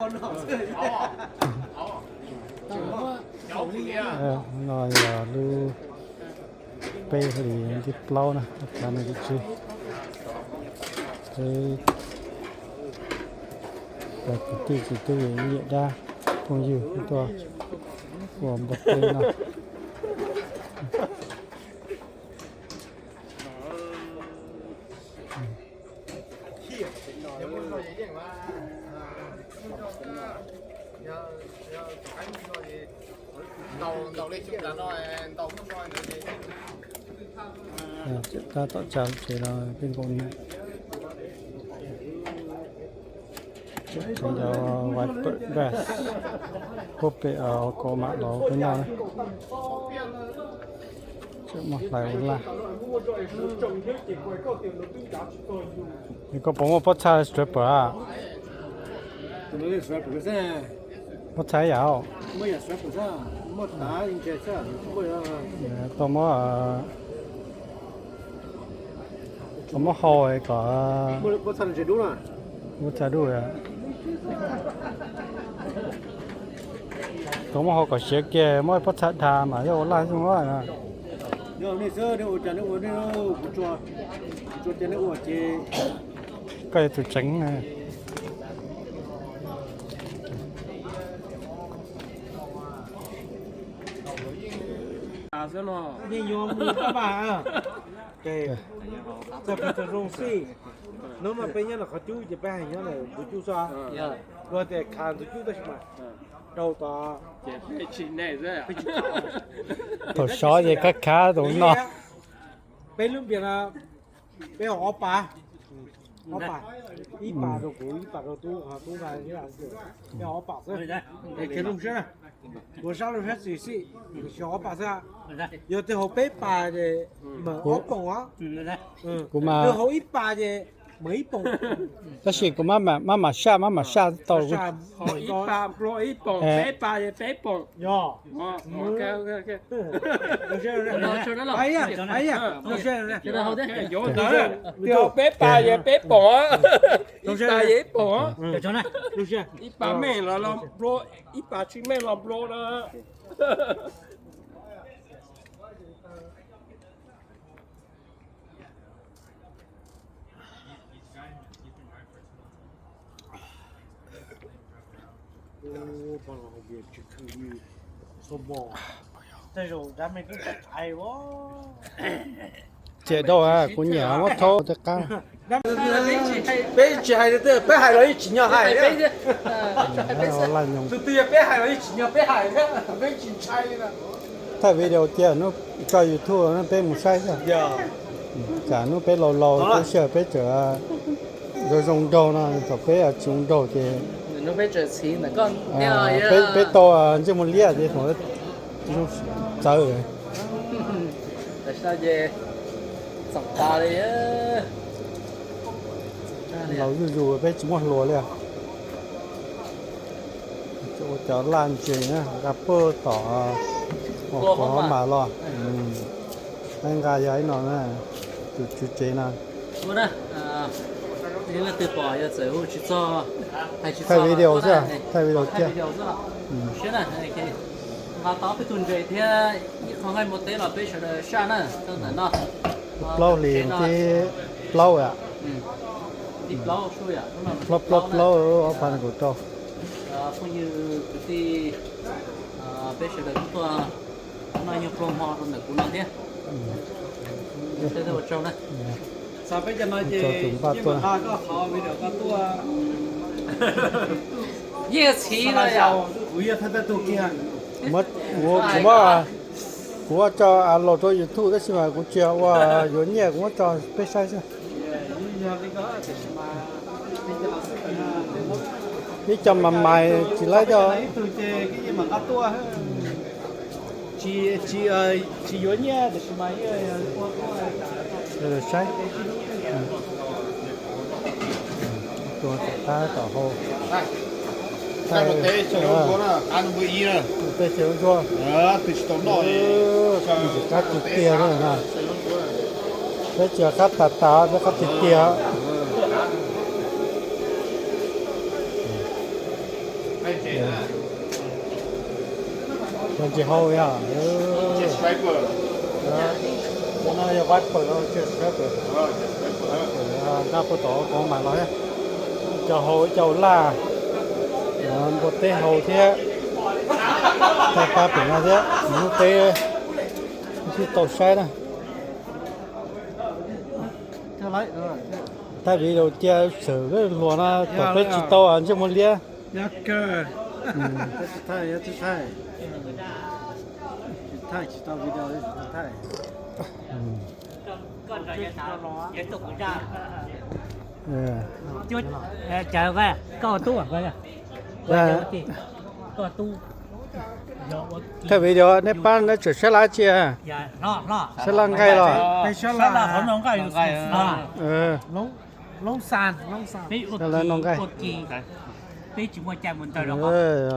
No yog lub peb hlis ntuj plaub na, ob phav nees nkaum tsib. Peb cov kwv tij kwv tij, niam dab phooj ywg tuaj ua npua teb no. Tseem tab tom tsa tsev los peb nkaus na. Tseem cov wiper vest, puag pem hauv kaus mam los peb noj na. Tseem muaj hlais ua laj. Es koj puas muaj pob txha striper a? Pob txha ib yam. Tau muab, tau muab hau kom pob txha dub. Tau muab hau kom siav kiag, muab pob txha dha mas yog ua laj xwb na. Koj yog tus tseev. Yeej yuav mus pab mas, txog peb txog zoo xij. Hnub no peb nyob ntawm qhov cub ces peb hais nyob ntawm ntug cub xwb. Luag tias khav ntug cub tab sis mas rau tod. Thaum sov ces khav khav tus no. Peb lub npias no peb haus ob pas, ob pas, ib pas rau kuv, ib pas rau tub, tub, peb haus ob pas xwb. Ua sab rau sab xis xij, haus ob pas xwb. Yog twg haus peb pas ces mam ob poom os. Kuv mas haus ib pas ces mam ib poom. Tab sis kuv maj mam saj, maj mam saj tau. Ib pas pluag ib poom, peb pas ces peb poom. Peb pas ces peb poom, ib pas ces ib poom, ib pas meej los pluag, ib pas tsis meej los pluag na. Txias dau, kuv nyiam muab thaub tej qab. Peb tsis hais li, peb hais los yeej tsim nyog hais. Tus twg yog peb hais los yeej tsim nyog peb hais thiab, peb tsis ntshai li na. Thaij video cia hnub tso YouTube no peb mus saib xwb. Tsam hnub peb laus laus lub sij hawm peb tseem zoo zoo nraug no, thaum peb tsis zoo nraug ces peb tau ntsej muag liab ces thaum zoo txawv. Laus zuj zus peb tsis muaj hluas li. Ua cov laj ntses na, nqa puag tom ua qhov mas los. Peb nqa yog ib no na, tus tswv tsev no. Leej twg pom yog txawm hu tsis txog, hais tsis txog, thaij video xwb, thaij video thiab. Siab na, nqa tau peb tug ntses thiab ib qho nqaij npua teb los peb sawv daws saj na, txog ntawm no. Plaub hlis thib plaub, plaub plaub plaub ob phav nees nkaum rau. Phooj ywg kwv tij, peb sawv daws kuj tuaj noj nyuag pluag hmo rau ntawm kuv no thiab. Peb ua tsaug na. Xav peb cov no ces yeej npaj tuaj, yeej txhiv los yog kuv yog thawj tug kiag. Kuv muab, kuv muab tso laus rau YouTube tab sis mas kuv tsis ua yuav nyiaj, kuv muab tso peb saib xwb. Ib co mas mais tsis laib coj. Tsis yuav nyiaj tab sis mas saib. Tua tom qab tom hau. Tej xyoo ntsuab, ntsis qab tiag tiag na. Peb tsis qab tas tas, peb qab tiag tiag. Cov ntses hau yog, cov no yog viper los sis striper? Nkag puag tom Cov Mas los thiab. Cov hau ib co laj, npua teb hau thiab. Tag pab pem no thiab, hnub peb thiaj tau saib na. Thaij video cia txawm hluas no tom peb tsis tau ntsej muag liab. Thaij video nej pab nej tseem saib laj tsi? Saib laj nqaij los? Saib laj noj nqaij.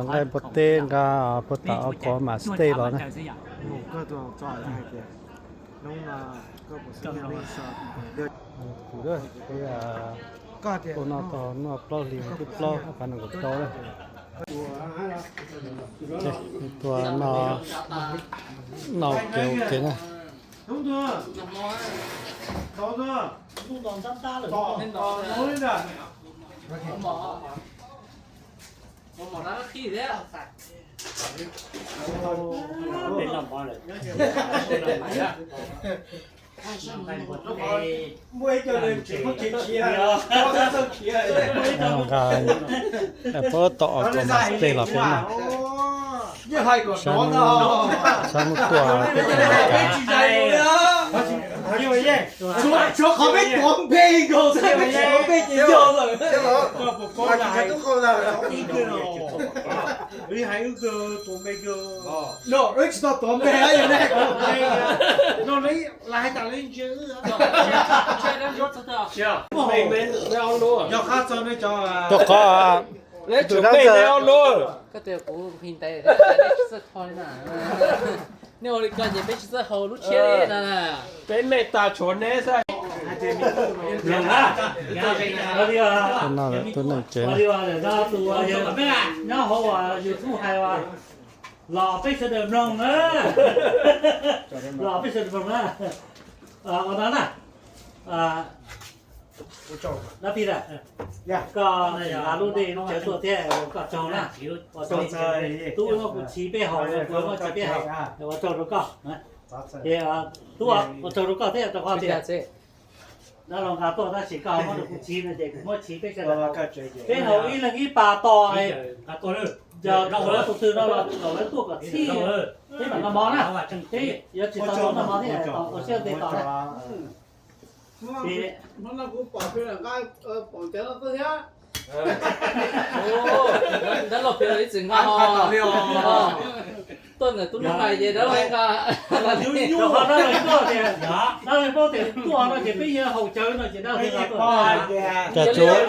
Nqaij npua teb nqa puag tom Cov Mas State los na. Kuv, peb ua noj tau noj plaub hlis, twb plaub phav nees nkaum rau lawm. Tua no, noj ua ke ua ke na. Nqa puag tom Cov Mas State los peb noj. Saib mus tuaj peb tseem noj kav. Rau qhov Koj tias kuv nqhis ntais, nej ua li ko ces peb tsis txawj haus lub tshiab li no na. Peb mej tas tshuav neb xwb. Tuaj noj, tuaj noj tsev. Nyob hauv YouTube hais los peb sawv daws mloog na. Los peb sawv daws mloog na. Ua no na. Dab Pij, koj tseem hla lub dej lub cawv tuaj thiab, koj tsaug na. Ua tsaug, tub muab kuv chiv peb haus, kuv muab chiv peb haus, ua tsaug rau koj. Ces tub, ua tsaug rau koj thiab rau qhov tias dab laug nqa tuaj tab sis koj muab rau kuv chiv no ces kuv muab chiv peb sawv daws. Peb haus ib leeg ib pas tos, yog tus twg no los kom lawv tuaj kom txhij, peb mam noj mov na. Peb yuav tsis tau noj mov thiab, tos ua siab ntev tos na. Dab laug pem ib txwm nqa ho tuaj ntawm tub Nuj Nqais ces dab laug nqa. Dab laug paub tias tuaj no ces peb yuav haus cawv no ces dab laug nqa tuaj. Cas tsuav,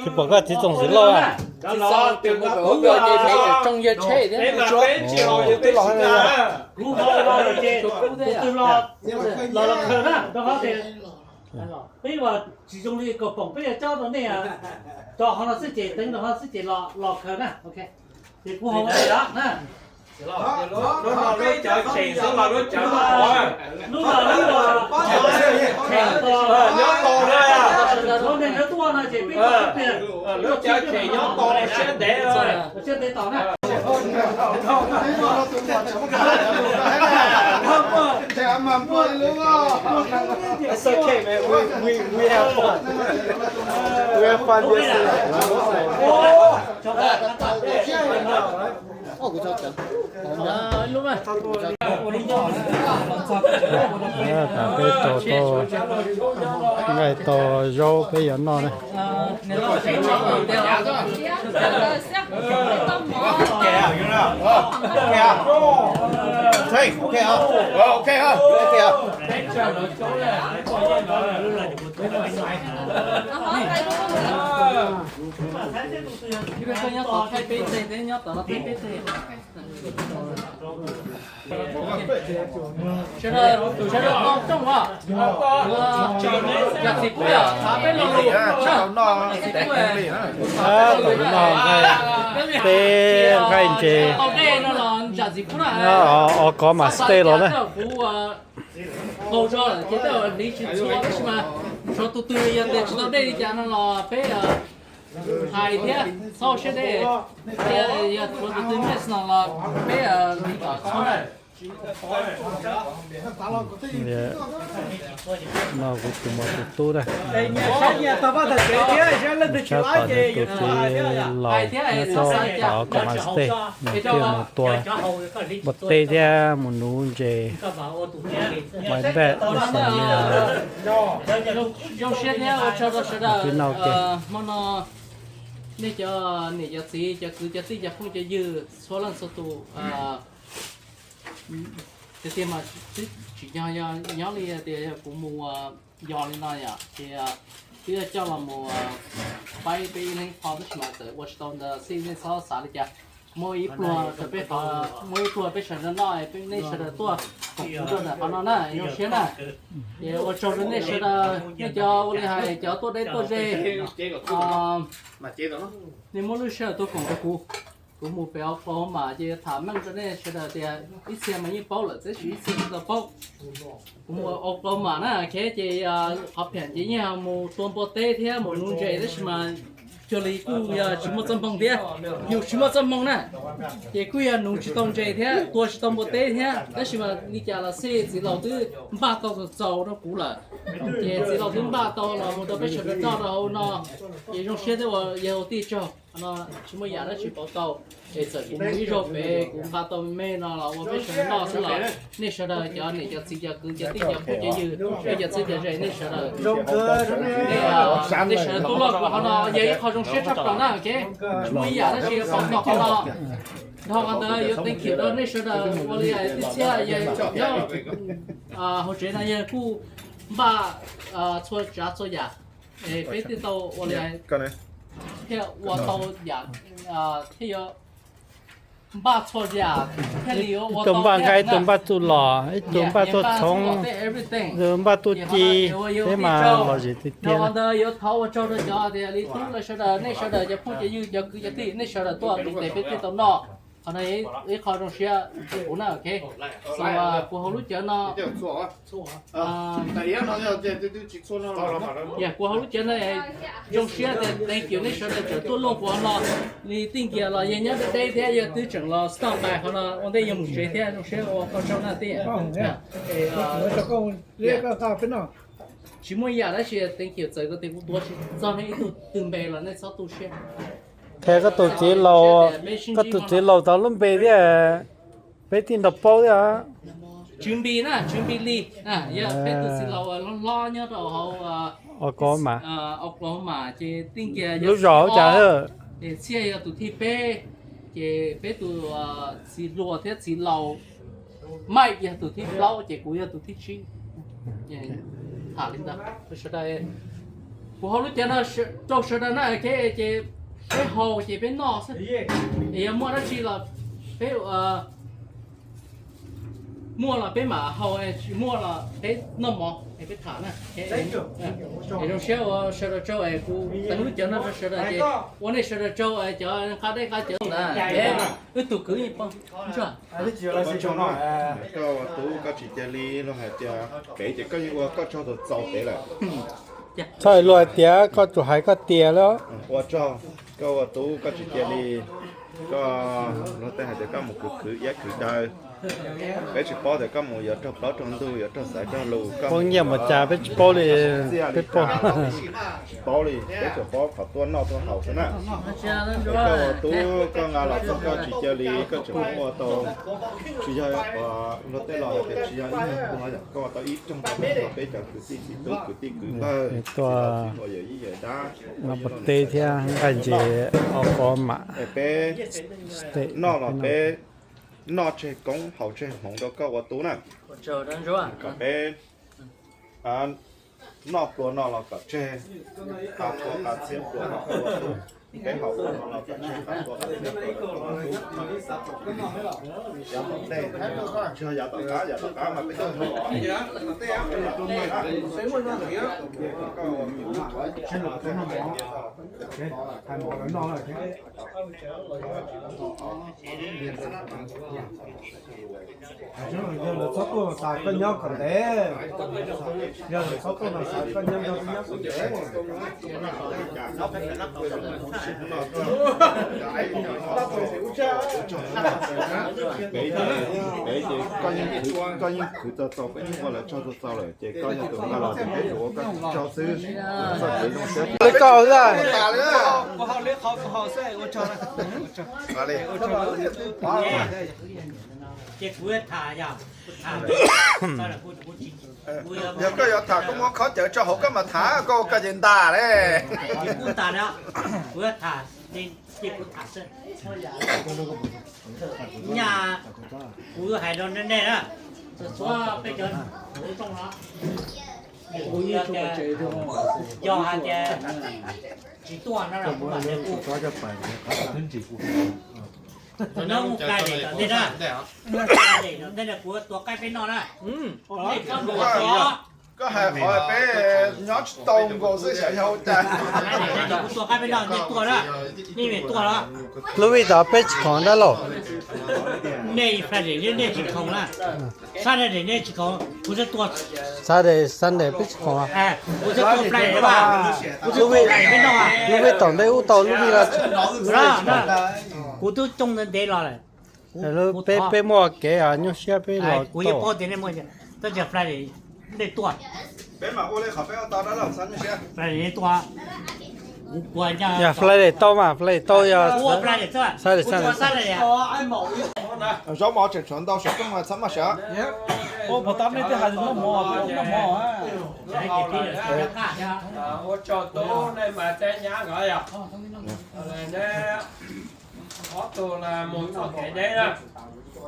tsis pom koj txiv txoos txiv loj. Kuv haus no ces tus twg los los los khaws na, rau qhov tias peb ua tsis zoo li kaum poom peb yuav cob rau nej, rau qhov no xwb ces teev rau qhov xwb ces los khaws na. Ces kuv haus no na. Lub no lub, lub no lub tuaj no ces peb ua pliag, lub cawv cem nyob tos siab ntev, siab ntev tos na. Tam peb tau nqaij tau zaub peb yuav noj na. Ok, ok, ok. Sawv daws, sawv daws tau rooj os. Zam txiv kub yom, peb lo lus. Tam no nqaij teb, nqaij ntses, o kov mam stay los na. Qaug zog lawm ces tej zaum hliv tsis txhua tab sis mas tshuav tus twg yog tias tsis tau dej li cas no los peb hais thiab txhob siab deb, thiab yog tshuav tus twg miss no los peb hliv kom txhua na. No kuv tus muam tus tub na, sab tom tus txiv laus nyob rau tom Kom Mas Stay, nws thiaj mus tua npua teb thiab mus nuv ntses. Zoo siab thiab ua tsaug rau sawv daws. Hmo no nej cov niam cov txiv cov kwv cov tij cov phooj cov ywg txhua leej txhua tus, tiag tiag mas twb tsis nyob, yog nyob li tias yog kuv mus yos li no yom, ces twb coj los mus paib peb ib leeg qho tab sis mas txawm ua tsis tau ntawd xij, nej txhob xav li cas. Muaj ib pluag rau peb, muaj ib pluag peb sawv daws noj, nej sawv daws tuaj koom kuv rau ntawm qhov no na, zoo siab na. Ces ua tsaug rau nej sawv daws, nej cov ua li hais cov tuaj deb tuaj ze, nej muab lub sij hawm tuaj koom rau kuv. Kuv mus pem Oklahoma ces tham meej rau nej sawv daws tias ib txhia mas yeej paub lawm tab sis ib txhia tsis tau paub. Kuv mus Oklahoma na, ces qhov pheem ces yeej mus tua npua teb thiab mus nuv ntses tab sis mas cuag li kuj yog tsis muaj txoj hmoo thiab, yus tsis muaj txoj hmoo na, ces kuj yog nuv tsis tau ntses thiab tua tsis tau npua teb thiab tab sis mas li cas los xij txiv laus twb npaj tau txaus txaus rau kuv lawm. Ces txiv laus twb npaj tau los mus rau peb sawv daws noj rau hauv no, ces zoo siab thiab ua yawg ua tij tsaug. Qhov no tsis muaj yam dab tsi pauv tau, es txawm kuv mus ib zaug pem kuv nqa tau me me no los ua peb sawv daws noj xwb los nej sawv daws cov niam cov txiv cov kwv cov tij cov phooj cov ywg, peb cov txheeb cov ze nej sawv daws, nej sawv daws tuaj loj kuv qhov no yog ib qho zoo siab tshaj plaws na, ok. Tsis muaj ib yam dab tsi pauv tau qhov no. Dhau qhov ntawd yuav thank you rau nej sawv daws ua li tib txhia yog nyob hauv tsev no yog kuj npaj txhua tsav txhua yam, es peb thiaj tau ua li thiaj ua tau yam, thiaj yuav npaj txhua yam thiaj li yuav ua tau nqaij, ib tug npaj txuj lom, ib tug npaj tuaj txhoov, ib tug npaj tuaj ci, peb mas lom zem tiag tiag. Qhov ntawd yuav thov ua tsaug rau cov tias li tub lawv sawv daws, nej sawv daws cov phooj cov ywg cov kwv cov tij nej sawv daws tuaj pem tes peb thiaj tau noj. Qhov no ib qho zoo siab rau kuv na, ok. Kuv hauv lub cawv no, kuv hauv lub cawv no zoo siab tias thank you nej sawv daws tseem tuaj luaj kuv no, li tij nkias los yog nyob deb deb thiab yog twb tseem los stop by qhov no ua ntej yuav mus tsev thiab zoo siab ua koj tsaug na tij. Tsis muaj yam dab tsi thank you, txawm tias kuv tuav tsis txog nej ib tug twg npe los nej txhob tu siab. Qhia koj tus txiv laus, koj tus txiv laus tau lub npe thiab, peb thiaj nrog paub thiab. Tswv Npis na, Tswv Npis Lis, yog peb tus txiv laus hlob hlob nyob rau hauv Oklahoma, ces tij nkias lub zos ua cas, Txhiaj yog tus thib peb, ces peb tus txiv hluas thiab txiv laus, Maij yog tus thib plaub ces kuv yog tus thib tsib. Tham li ntawd rau sawv daws. Kuv hauv lub cawv no rau sawv daws na, ces peb haus ces peb noj xwb, es yog muaj dab tsi los peb muaj los peb mam haus, tsis muaj los peb noj mov es peb tham na. Es zoo siab ua sawv daws tsaug es kuv teev lub cawv no rau sawv daws ces ua nej sawv daws tsaug es cov nqa dej nqa cawv ntawd es wb tus kwv ntsuag. Koj ua tub koj tsis cia li los hais tias pem ces koj yeej ua koj tsaug txaus txaus pem lawm. Txhob luag hais tias koj tsuas hais koj tias lawm. Ua tsaug, koj ua tub koj tsis cia li, koj luag tej hais tias koj mus khwv khwv iab khwv daw. Peb tsis paub tias koj mus yuav raug plaub raug ntug yuav raug xaiv raug lus, koj poob nyiaj mus cas peb tsis paub li, peb paub tsis paub li, peb tsuas paub qhov tuaj noj tuaj haus xwb na. Koj ua tub koj nqa los txog koj tsis cia li, koj tseem muaj tau, tsis yog luag tej los hais tias tsis yog ib nyuag, koj ua tau ib rooj tau peb cov kwv tij txiv tub kwv tij kwv npawg, tuaj ua yawm yij yawm dab, noj npua teb thiab nqaij ntses, ob qho mam, peb noj los peb noj tseg koob haus tseg hmoov rau koj ua tub na. Kom peb noj pluas no los kom tseg qa pluas qa txhiab pluas no koj ua tub. Peb haus pluas no los kom tseg qa pluas qa txhiab pluas no koj ua tub. Yav tom ntej, tsis yog yav tom qab, yav tom qab mas peb twb ua los. Koj ua tub. Yog lawv txhob tuaj xav koj nyob kom ntev, yog lawv txhob tuaj no xav koj nyob nrog peb nyob kom ntev. Peb ces, peb ces koj yeej khwv, koj yeej khwv txaus txaus, peb yeej ua lawv tsaug txaus txaus lawm ces koj yog tus nqa los ces peb tsuas ua koj tsaug xwb. Txoj kev zoo siab. Li koj a. Ces kuv tham, yog koj yuav tham koj muab khob cawv tso hauv koj mas tham, koj ua koj ces ntas li. Kuv ntas na, kuv yuav tham, ces kuv tham xwb. Nyaj kuv hais rau nej na, txhua peb cov rooj no, kuv yog tias, yog hais tias tsis tuaj no los kuv mam li kuj. Thaum no mus Friday tom ntej na, Friday tom ntej na kuv tua qaib peb noj na. Nej txhob mus tua. Koj hais qhov peb nyob tsis tau nkaus xwb xyov yog ua cas. Kuv tua qaib peb noj nej tuaj na, nej tuaj los. Lub vij tom peb tsis khoom dab laug. Nej Friday nej tsis khoom na, Saturday nej tsis khoom, kuv twb tua. Saturday Sunday peb tsis khoom. Kuv twb tua Friday, kuv twb tua Friday peb noj. Lub vij tom ntej ub tau lub vij los. Kuv twb coob ntev ntev los lawm. Peb, peb muaj kev nyuaj siab peb los. Kuv yeej paub tias nej muaj, tab sis Friday nej tuaj. Peb mam ua li qhov peb ua tau dab laug xav nyuaj siab. Friday nej tuaj. Yog Friday tau mas, Friday tau yog. Ua Friday xwb. Saturday, Saturday. Zaub mov tseem tshuav ntau saum rooj mas txhob maj sawv. Ua puas tab nej twb hais noj mov, noj mov. Ua tsaug tub nej mas teb nyab nkawd yog. Ob tug mus txoj kev deb na,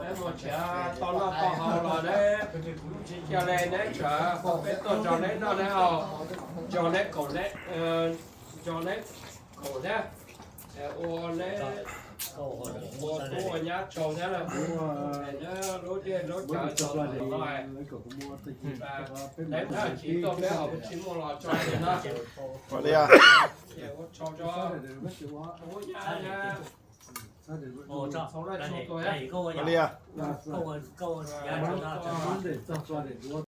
neb mus nrhiav tau noj tau haus los neb tsis cia li neb tsam peb tuaj nrog neb noj neb haus, nrog neb koom, nrog neb koom thiab, ua neb ua tub ua nyab tsaug thiab na. Neb lub dej lub cawv tsaug no, neb tsis tuaj peb haus peb tsis muaj los tso li na. Ua tsaug tso. Li